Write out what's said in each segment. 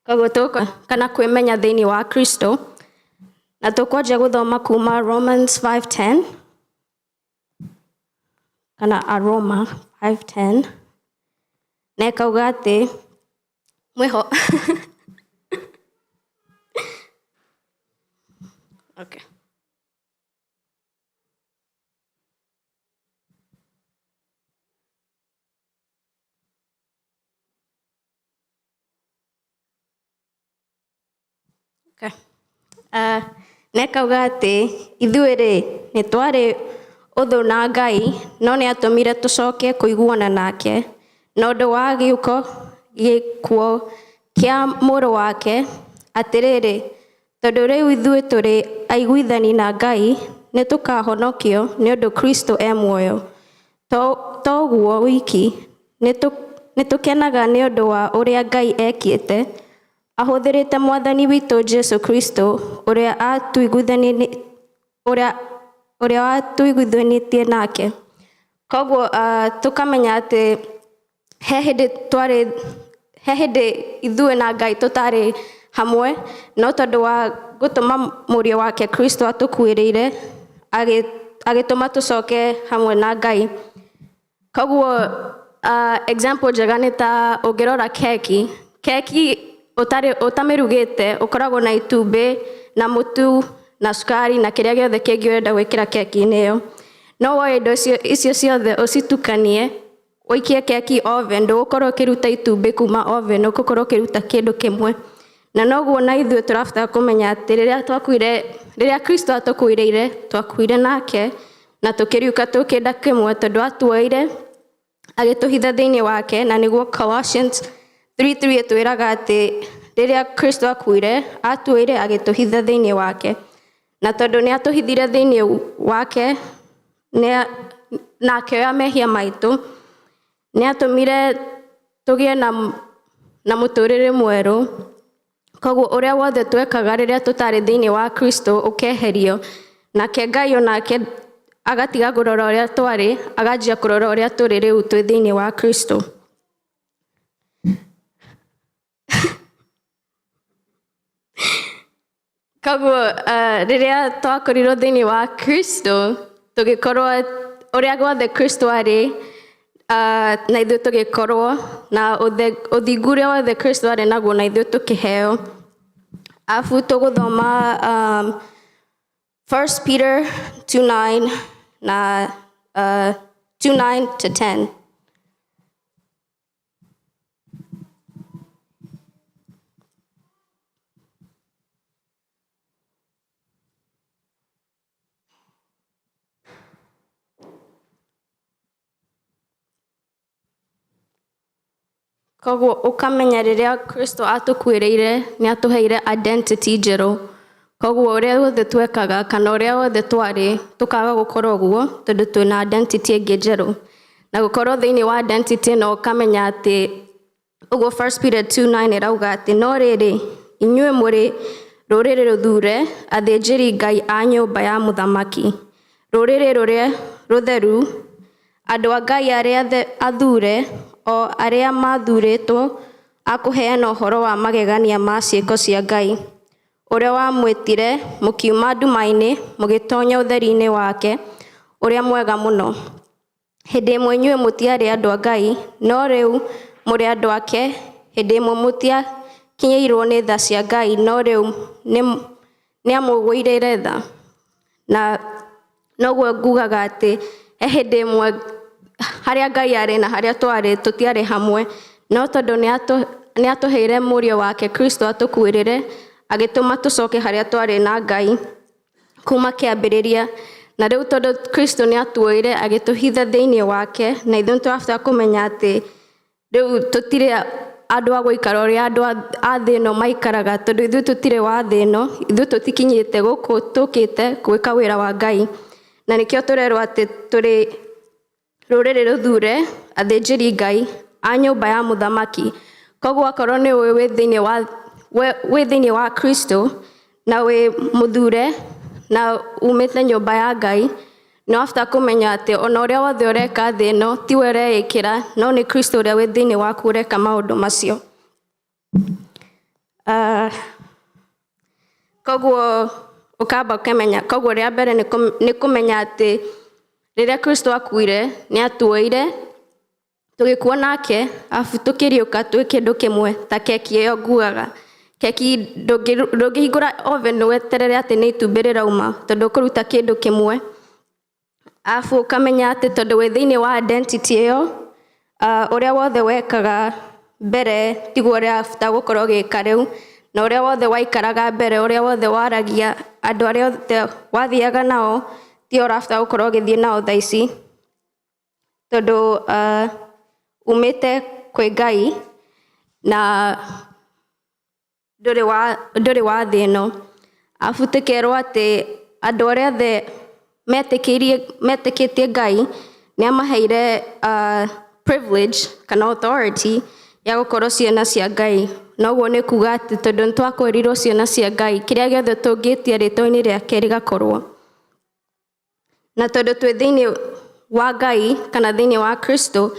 Koguo tũkũ kana kwĩmenya thĩinĩ wa Kristo na tũkwanjia gũthoma kuma Romans 5:10 kana Aroma 5:10 na ĩkauga atĩ mwĩho okay. Okay. Na ĩkauga atĩ ithuĩ-rĩ nĩ twarĩ ũthũ na Ngai no nĩ atũmire tũcoke kũiguana nake na ũndũ wa gĩũko gĩkuo kĩa mũrũ wake atĩrĩrĩ tondũ rĩu ithuĩ tũrĩ aiguithani na Ngai nĩ tũkahonokio nĩ ũndũ Kristo e muoyo. To ũguo wiki, nĩ tũkenaga nĩ ũndũ wa ũrĩa Ngai ekĩte ahũthĩrĩte Mwathani witũ Jesu Kristo ũrĩa watũiguithanĩtie nake. Koguo tũkamenya atĩ he hĩndĩ twarĩ he hĩndĩ ithuĩ na Ngai tũtarĩ hamwe no tondũ wa gũtũma mũriũ wake Kristo atũkuĩrĩire agĩtũma tũcoke hamwe na Ngai. Koguo example njega nĩ ta ũngĩrora keki, keki ũtarĩ ũtamĩrugĩte ũkoragwo na itumbĩ na mũtu na cukari na kĩrĩa gĩothe kĩngĩ ũrenda gwĩkĩra keki-inĩ ĩyo. No woe indo icio ciothe ũcitukanie ũikie keki oven ndũgũkorwo ũkĩruta itumbĩ kuma oven ũgũkorwo ũkĩruta kĩndũ kĩmwe. Na noguo na ithuĩ tũrabatara kũmenya atĩ rĩrĩa twakuire rĩrĩa Kristo atũkuĩrĩire twakuire nake na tũkĩriũka tũkĩnda kĩmwe tondũ atuoire agĩtũhitha thĩinĩ wake na nĩguo Colossians 3:3 ĩtwĩraga atĩ rĩrĩa Kristo akuire atuoire agĩtũhitha thĩinĩ wake na tondũ nĩ atũhithire thĩinĩ wake na akĩoya mehia maitũ nĩ atũmire tũgĩe na mũtũrĩre mwerũ. Koguo ũrĩa wothe twekaga rĩrĩa tũtarĩ thĩinĩ wa Kristo ũkeherio nake Ngai onake agatiga kũrora ũrĩa twarĩ aganjia kũrora ũrĩa tũrĩ rĩu twĩ thĩinĩ wa Kristo. Koguo rĩrĩa twakorirwo thĩinĩ wa Kristo tũgĩkorwo ũrĩa guothe Kristo arĩ na ithuĩ tũgĩkorwo na ũthingu ũrĩa wothe Kristo arĩ naguo na ithuĩ tũkĩheo. Arabu tũgũthoma 1 Peter 2:9 na 2:9 to 10. Koguo ũkamenya rĩrĩa Kristo atũkuĩrĩire nĩ atũheire identity njerũ. Koguo ũrĩa wothe twekaga kana ũrĩa wothe twarĩ tũkaga gũkorwo ũguo tondũ twĩna identity ĩngĩ njerũ. Na gũkorwo thĩinĩ wa identity ĩno ũkamenya atĩ ũguo 1 Peter 2:9 ĩrauga atĩ no rĩrĩ inyuĩ mũrĩ rũrĩrĩ rũthure athĩnjĩri Ngai a nyũmba ya mũthamaki rũrĩrĩ rũrĩa rũtheru andũ a Ngai arĩa athure o arĩa mathurĩtwo a kũheana ũhoro wa magegania ma ciĩko cia Ngai ũrĩa wamwĩtire mũkiuma nduma-inĩ mũgĩtonya ũtheri-inĩ wake ũrĩa mwega mũno. Hĩndĩ ĩmwe inyuĩ mũtiarĩ andũ a Ngai, no rĩu mũrĩ andũ ake. Hĩndĩ ĩmwe mũtiakinyĩirwo nĩ tha cia Ngai, no rĩu nĩamũiguĩrĩire tha. Na noguo ngugaga atĩ he hĩndĩ ĩmwe harĩa Ngai arĩ na harĩa twarĩ tũtiarĩ hamwe, no tondũ nĩ atũheire mũriũ wake Kristo atũkuĩrĩre, agĩtũma tũcoke harĩa twarĩ na Ngai kuma kĩambĩrĩria. Na rĩu tondũ Kristo nĩ atuoire agĩtũhitha thĩinĩ wake, na ithuĩ nĩ tũrabatara kũmenya atĩ rĩu tũtirĩ andũ a gũikara ũrĩa andũ a thĩ ĩno maikaraga, tondũ ithuĩ tũtirĩ wa thĩ ĩno, ithuĩ tũtikinyĩte gũkũ tũkĩte gwĩka wĩra wa Ngai. Na nĩkĩo tũrerwo atĩ tũrĩ rũrĩrĩ rũthure, athĩnjĩri Ngai a nyũmba ya mũthamaki. Koguo akorwo nĩ ũĩ wĩ thĩinĩ wa Kristo na wĩ mũthure na umĩte nyũmba ya Ngai, nĩ ũrabatara kũmenya atĩ ona ũrĩa wothe ũreka thĩ ĩno tiwe ũreĩkĩra, no nĩ Kristo ũrĩa wĩ thĩinĩ waku ũreka maũndũ macio. Koguo ũkamba ũkamenya, koguo rĩa mbere nĩ kũmenya atĩ rĩrĩa Kristo akuire nĩ atuoire tũgĩkua nake, arabu tũkĩriũka twĩ kĩndũ kĩmwe ta keki ĩyo ngugaga. Keki ndũngĩhingũra oven weterere atĩ nĩ itumbĩ rĩrauma, tondũ ũkũruta kĩndũ kĩmwe. Arabu ũkamenya atĩ tondũ wĩ thĩinĩ wa identity ĩyo, ũrĩa wothe wekaga mbere tiguo ũrabata gũkorwo ũgĩka rĩu, na ũrĩa wothe waikaraga mbere, ũrĩa wothe waragia, andũ arĩa othe wathiaga nao, tio ũrabata gũkorwo ũgĩthiĩ nao thaa ici, tondũ umĩte kwĩ Ngai na ndũrĩ wa thĩ ĩno. Arabu tũkerwo atĩ andũ arĩa othe metĩkĩtie Ngai nĩ amaheire privilege kana authority ya gũkorwo ciana cia Ngai. Na ũguo nĩ kuga atĩ tondũ nĩ twakorirwo ciana cia Ngai, kĩrĩa gĩothe tũngĩtia rĩtwa-inĩ rĩake rĩgakorwo. Na tondũ twĩ thĩinĩ wa Ngai kana thĩinĩ wa Kristo,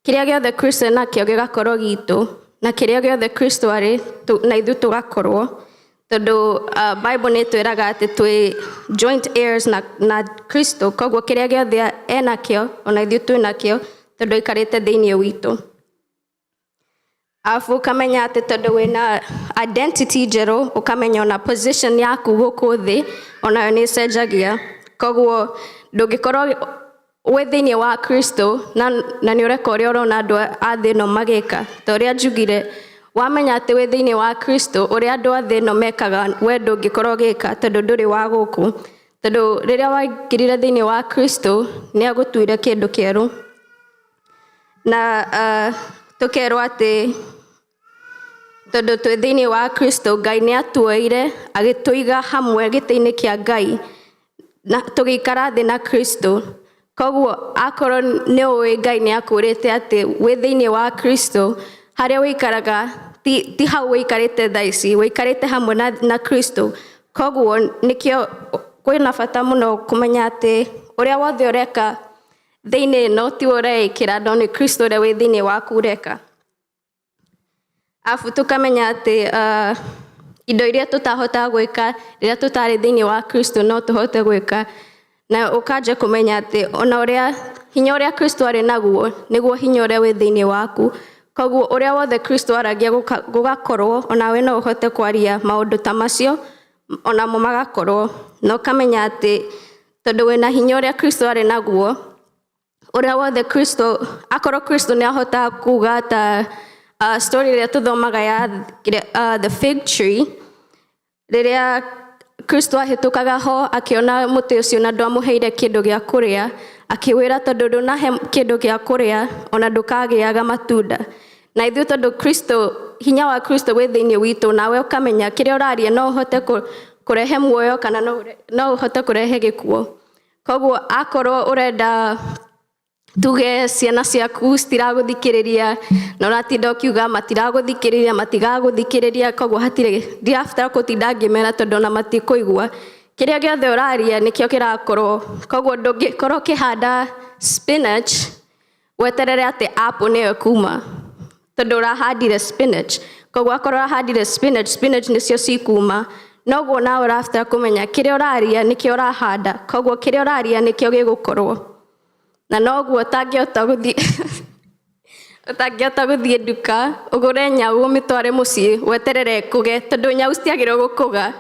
kĩrĩa gĩothe Kristo enakĩo gĩgakorwo gitũ, na kĩrĩa gĩothe Kristo arĩ na ithuĩ tũgakorwo. Tondũ Bible nĩ ĩtwĩraga atĩ twĩ joint heirs na Kristo, koguo kĩrĩa gĩothe enakĩo ona ithuĩ twĩ nakĩo, tondũ aikarĩte thĩinĩ witũ. Arabu ũkamenya atĩ tondũ wĩna identity njerũ, ũkamenya ona position yaku gũkũ thĩ onayo nĩ ĩcenjagia. Koguo ndũngĩkorwo wĩ thĩinĩ wa Kristo na nĩ ũreka ũrĩa ũrona andũ a thĩ ĩno magĩka. Ta ũrĩa njugire, wamenya atĩ wĩ thĩinĩ wa Kristo, ũrĩa andũ a thĩ ĩno mekaga we ndũngĩkorwo ũgĩka, tondũ ndũrĩ wa gũkũ. Tondũ rĩrĩa waingĩrire thĩinĩ wa Kristo, nĩ agũtuire kĩndũ kĩerũ. Na tũkerwo atĩ tondũ twĩ thĩinĩ wa Kristo, Ngai nĩ atuoire agĩtũiga hamwe gĩtĩ-inĩ kĩa Ngai, na tũgĩikara thĩ na Kristo. Koguo akorwo nĩ ũĩ Ngai nĩ akũrĩte atĩ wĩ thĩinĩ wa Kristo, harĩa ũikaraga ti hau ũikarĩte thaa ici, ũikarĩte hamwe na Kristo. Koguo nĩkĩo kwĩna bata mũno kũmenya atĩ ũrĩa wothe ũreka thĩinĩ ĩno tiwe ũreĩkĩra, no nĩ Kristo ũrĩa wĩ thĩinĩ waku ũreka. Arabu tũkamenya atĩ indo iria tũtahotaga gwĩka rĩrĩa tũtarĩ thĩinĩ wa Kristo no tũhote gwĩka. Na ũkanja kũmenya atĩ ona ũrĩa hinya ũrĩa Kristo arĩ naguo nĩguo hinya ũrĩa wĩ thĩinĩ waku. Koguo ũrĩa wothe Kristo aragia gũgakorwo, onawe no ũhote kwaria maũndũ ta macio, onamo magakorwo. Na ũkamenya atĩ tondũ wĩna hinya ũrĩa Kristo arĩ naguo, ũrĩa wothe Kristo, akorwo Kristo nĩ ahotaga kuga ta story ĩrĩa tũthomaga ya the fig tree, rĩrĩa Kristo ahĩtũkaga ho akĩona mũtĩ ũcio na ndwamũheire kĩndũ gĩa kũrĩa, akĩwĩra tondũ ndũnahe kĩndũ gĩa kũrĩa ona ndũkagĩaga matunda. Na ithuĩ tondũ Kristo, hinya wa Kristo wĩ thĩinĩ witũ, nawe ũkamenya kĩrĩa ũraria no ũhote kũrehe muoyo kana no ũhote kũrehe gĩkuũ. Koguo akorwo ũrenda tuge ciana ciaku citiragũthikĩrĩria na ũratinda ũkiuga matiragũthikĩrĩria, matigagũthikĩrĩria, koguo hatirĩ ndirabatara gũtinda ngĩmera tondũ ona matikũigua. Kĩrĩa gĩothe ũraria nĩkĩo kĩrakorwo. Koguo ndũngĩkorwo ũkĩhanda spinach weterere atĩ apple nĩyo ĩkuma, tondũ ũrahandire spinach. Koguo akorwo ũrahandire spinach, spinach nĩcio cikuma. Noguo nawe ũrabatara kũmenya kĩrĩa ũraria nĩkĩo ũrahanda, koguo kĩrĩa ũraria nĩkĩo gĩgũkorwo. Na noguo ũtangĩhota gũthiĩ nduka ũgũre nyau ũmĩtware mũciĩ weterere ĩkũge, tondũ nyau citiagĩrĩirwo gũkũga.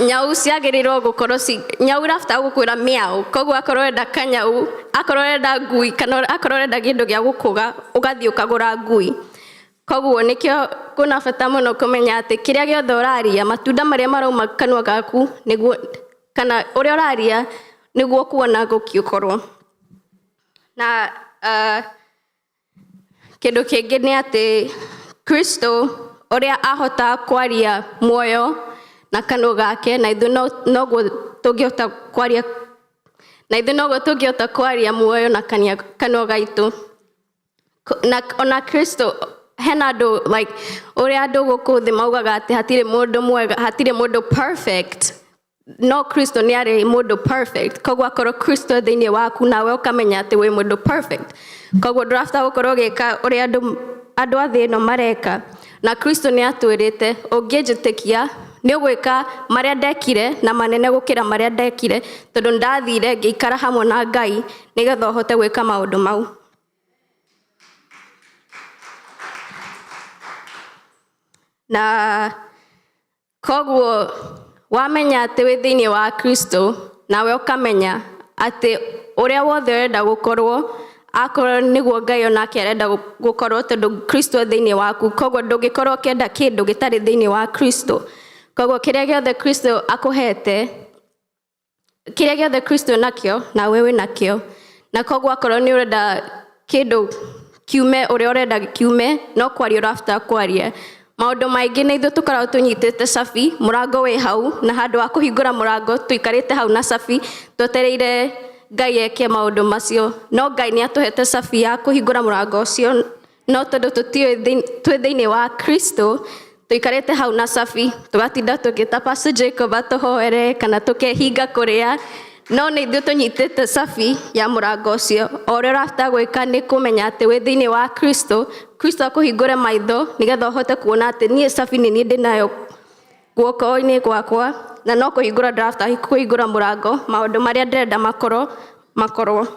Nyau ciagĩrĩirwo gũkorwo ci nyau ĩrabatara gũkwĩra mĩaũ. Koguo akorwo ũrenda kanyau, akorwo ũrenda ngui, kana akorwo ũrenda kĩndũ gĩa gũkũga, ũgathiĩ ũkagũra ngui. Koguo nĩkĩo kwĩna bata mũno kũmenya atĩ kĩrĩa gĩothe ũraria, matunda marĩa marauma kanua gaku nĩguo, kana ũrĩa ũraria nĩguo ũkuona gũgĩkorwo. Na kĩndũ kĩngĩ nĩ atĩ Kristo ũrĩa ahotaga kwaria muoyo na kanua gake, na ithuĩ noguo tũngĩhota kwaria, na ithuĩ noguo tũngĩhota kwaria muoyo na kanua gaitũ. Na ona Kristo hena andũ, like ũrĩa andũ gũkũ thĩ maugaga atĩ hatirĩ mũndũ mwega, hatirĩ mũndũ perfect. No Kristo nĩ arĩ mũndũ perfect. Koguo akorwo Kristo thĩinĩ waku, nawe ũkamenya atĩ wĩ mũndũ perfect, koguo ndũrabatara gũkorwo ũgĩka ũrĩa andũ a thĩ ĩno mareka. Na Kristo nĩ atwĩrĩte, ũngĩnjĩtĩkia nĩ ũgwĩka marĩa ndekire na manene gũkĩra marĩa ndekire, tondũ ndathire ngĩikara hamwe na Ngai nĩgetha ũhote gwĩka maũndũ mau. Na koguo wamenya atĩ wĩ thĩinĩ wa Kristo, nawe ũkamenya atĩ ũrĩa wothe ũrenda gũkorwo, akorwo nĩguo Ngai onake arenda gũkorwo, tondũ Kristo e thĩinĩ waku. Koguo ndũngĩkorwo ũkĩenda kĩndũ gĩtarĩ thĩinĩ wa Kristo. Koguo kĩrĩa gĩothe Kristo akũhete, kĩrĩa gĩothe Kristo nakĩo, nawe wĩ nakĩo. Na koguo akorwo nĩ ũrenda kĩndũ kiume ũrĩa ũrenda kiume, no kwaria ũrabatara kwaria. Maũndũ maingĩ nĩ ithuĩ tũkoragwo tũnyitĩte cabi, mũrango wĩ hau, na handũ wa kũhingũra mũrango tũikarĩte hau na cabi twetereire Ngai eke maũndũ macio. No Ngai nĩ atũhete cabi ya kũhingũra mũrango ũcio, no tondũ tũtiũĩ twĩ thĩinĩ wa Kristo, tũikarĩte hau na cabi, tũgatinda tũgĩta Pastor Jacob atũhoere kana tũkehinga kũrĩa, no nĩ ithuĩ tũnyitĩte cabi ya mũrango ũcio. O ũrĩa ũrabatara gwĩka nĩ kũmenya atĩ wĩ thĩinĩ wa Kristo, Kristo akũhingũre maitho nĩgetha ũhote kuona atĩ niĩ cabi nĩ niĩ ndĩnayo guoko-inĩ gwakwa, na no kũhingũra ndĩrabatara kũhingũra mũrango, maũndũ marĩa ndĩrenda makorwo makorwo.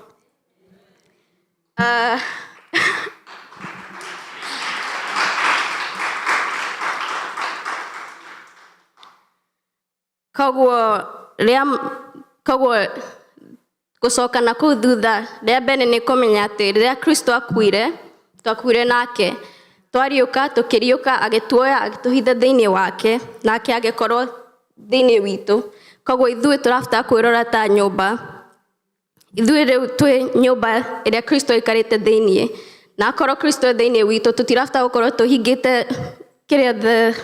Koguo rĩa koguo gũcoka na kũu thutha, rĩa mbere nĩ kũmenya atĩ rĩrĩa Kristo akuire, twakuire nake, twariũka tũkĩriũka, agĩtuoya agĩtũhitha thĩinĩ wake, nake agĩkorwo thĩinĩ witũ. Koguo ithuĩ tũrabatara kwĩrora ta nyũmba. Ithuĩ rĩu twĩ nyũmba ĩrĩa Kristo aikarĩte thĩinĩ, na akorwo Kristo e thĩinĩ witũ, tũtirabatara gũkorwo tũhingĩte kĩrĩa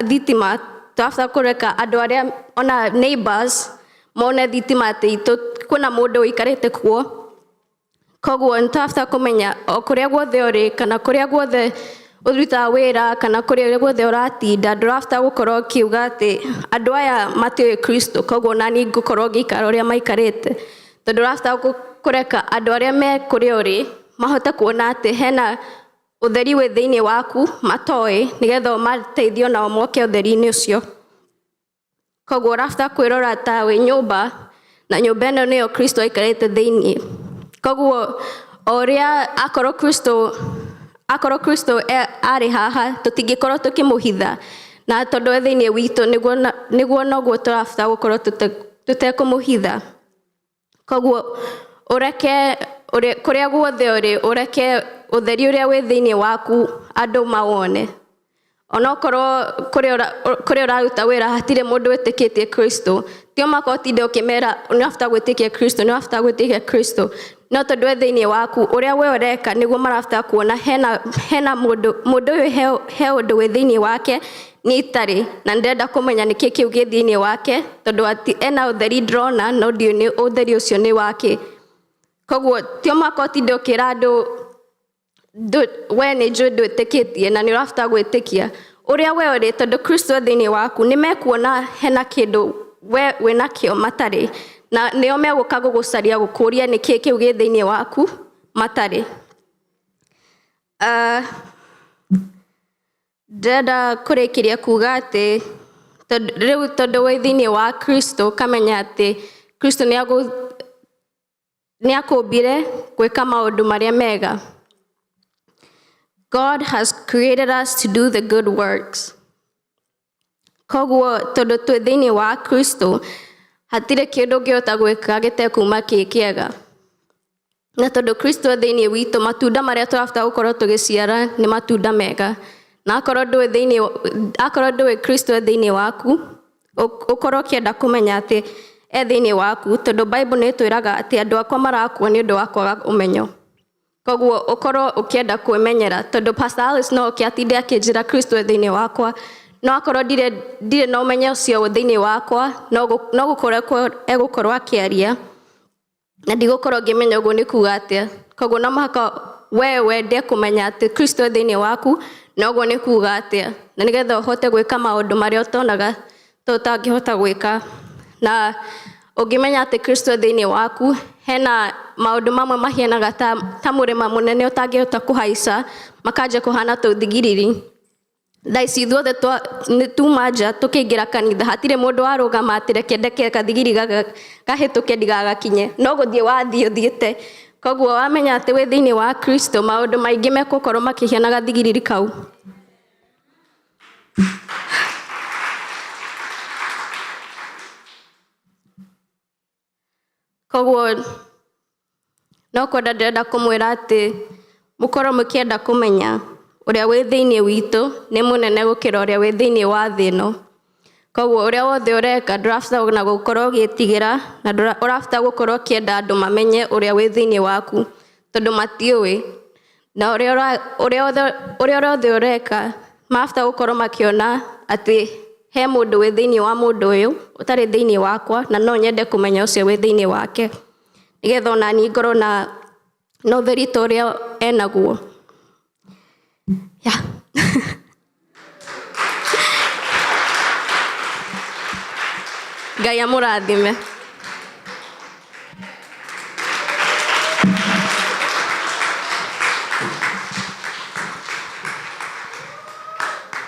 thitima. Tũrabatara kũreka andũ arĩa ona neighbors mone thitima atĩ itũ kwĩna mũndũ ũikarĩte kuo. Koguo nĩ tũrabatara kũmenya o kũrĩa guothe ũrĩ, kana kũrĩa guothe ũrutaga wĩra, kana kũrĩa guothe ũratinda, ndũrabatara gũkorwo ũkiuga atĩ andũ aya matiũĩ Kristo, koguo nani ngũkorwo ngĩikara ũrĩa maikarĩte, tondũ ũrabatara kũreka andũ arĩa me kũrĩa ũrĩ mahote kuona atĩ hena ũtheri wĩ thĩinĩ waku matoĩ, nĩgetha ũmateithie onao moke ũtheri-inĩ ũcio. Koguo ũrabatara kwĩrora ta wĩ nyũmba, na nyũmba ĩno nĩyo Kristo aikarĩte thĩinĩ. Koguo o ũrĩa akorwo Kristo arĩ haha, tũtingĩkorwo tũkĩmũhitha, na tondũ e thĩinĩ witũ, nĩguo noguo tũrabatara gũkorwo tũtekũmũhitha. Koguo ũreke kũrĩa guothe ũrĩ, ũreke ũtheri ũrĩa wĩ thĩinĩ waku andũ mawone. Onokorwo kũrĩa ũraruta wĩra hatirĩ mũndũ wĩtĩkĩtie Kristo, ti o mũhaka ũtinde ũkĩmera nĩ ũrabatara gwĩtĩkia Kristo, nĩ ũrabatara gwĩtĩkia Kristo. No tondũ e thĩinĩ waku, ũrĩa we ũreka nĩguo marabatara kuona hena mũndũ ũyũ, he ũndũ wĩ thĩinĩ wake niĩ itarĩ, na ndĩrenda kũmenya nĩkĩ kĩu gĩ thĩinĩ wake, tondũ ena ũtheri ndĩrona, no ndiũĩ nĩ ũtheri ũcio nĩ wakĩ. Koguo ti o mũhaka ũtinde ũkĩra andũ we nĩ njũĩ ndwĩtĩkĩtie na nĩ ũrabatara gwĩtĩkia ũrĩa we ũrĩ, tondũ Kristo e thĩinĩ waku, nĩ mekuona hena kĩndũ we wĩnakĩo matarĩ, na nĩo megũka gũgũcaria gũkũria nĩkĩ kĩu gĩ thĩinĩ waku matarĩ. Ndĩrenda kũrĩkĩria kuga atĩ rĩu tondũ wĩ thĩinĩ wa Kristo, ũkamenya atĩ Kristo nĩ akũmbire gwĩka maũndũ marĩa mega. God has created us to do the good works. Koguo tondũ twĩ thĩinĩ wa Kristo, hatirĩ kĩndũ ũngĩhota gwĩka gĩtekuma kĩ kĩega. Na tondũ Kristo e thĩinĩ witũ, matunda marĩa tũrabatara gũkorwo tũgĩciara nĩ matunda mega. Na akorwo ndũĩ thĩinĩ, akorwo ndũĩ Kristo e thĩinĩ waku, ũkorwo ũkĩenda kũmenya atĩ e thĩinĩ waku, tondũ Bible nĩ ĩtwĩraga atĩ andũ akwa marakua nĩ ũndũ wa kwaga ũmenyo. Koguo ũkorwo ũkĩenda kwĩmenyera, tondũ Pastor Alice no oke atinde akĩnjĩra Kristo e thĩinĩ wakwa, no akorwo ndirĩ na ũmenyo ũcio thĩinĩ wakwa, no gũkorwo egũkorwo akĩaria na ndigũkorwo ngĩmenya ũguo nĩ kuga atĩa. Koguo no mũhaka we wende kũmenya atĩ Kristo e thĩinĩ waku na ũguo nĩ kuga atĩa, na nĩgetha ũhote gwĩka maũndũ marĩa ũtonaga. Ta ũtangĩhota gwĩka. Na ũngĩmenya atĩ Kristo e thĩinĩ waku, hena maũndũ mamwe mahianaga ta mũrĩma mũnene ũtangĩhota kũhaica, makanjia kũhana tũthigiriri. Thaa ici ithuothe nĩ tuma nja tũkĩingĩra kanitha, hatirĩ mũndũ warũgama atĩ reke ndeke gathigiri gaka kahĩtũke ndigagakinye, no gũthiĩ wathiĩ ũthiĩte. Koguo wamenya atĩ wĩ thĩinĩ wa Kristo, maũndũ maingĩ mekũkorwo makĩhiana gathigiriri kau. Koguo no kwenda ndĩrenda kũmwĩra atĩ mũkorwo mũkĩenda kũmenya ũrĩa wĩ thĩinĩ witũ nĩ mũnene gũkĩra ũrĩa wĩ thĩinĩ wa thĩ ĩno. Koguo ũrĩa wothe ũreka ndũrabatara ona gũkorwo ũgĩtigĩra na ũrabatara gũkorwo ũkĩenda andũ mamenye ũrĩa wĩ thĩinĩ waku tondũ matiũĩ. Na ũrĩa wothe ũreka marabatara gũkorwo makĩona atĩ he mũndũ wĩ thĩinĩ wa mũndũ ũyũ ũtarĩ thĩinĩ wakwa, na no nyende kũmenya ũcio wĩ thĩinĩ wake, nĩgetha ona niĩ ngorwo na ũtheri ta ũrĩa enaguo. Yeah. Ngai amũrathime.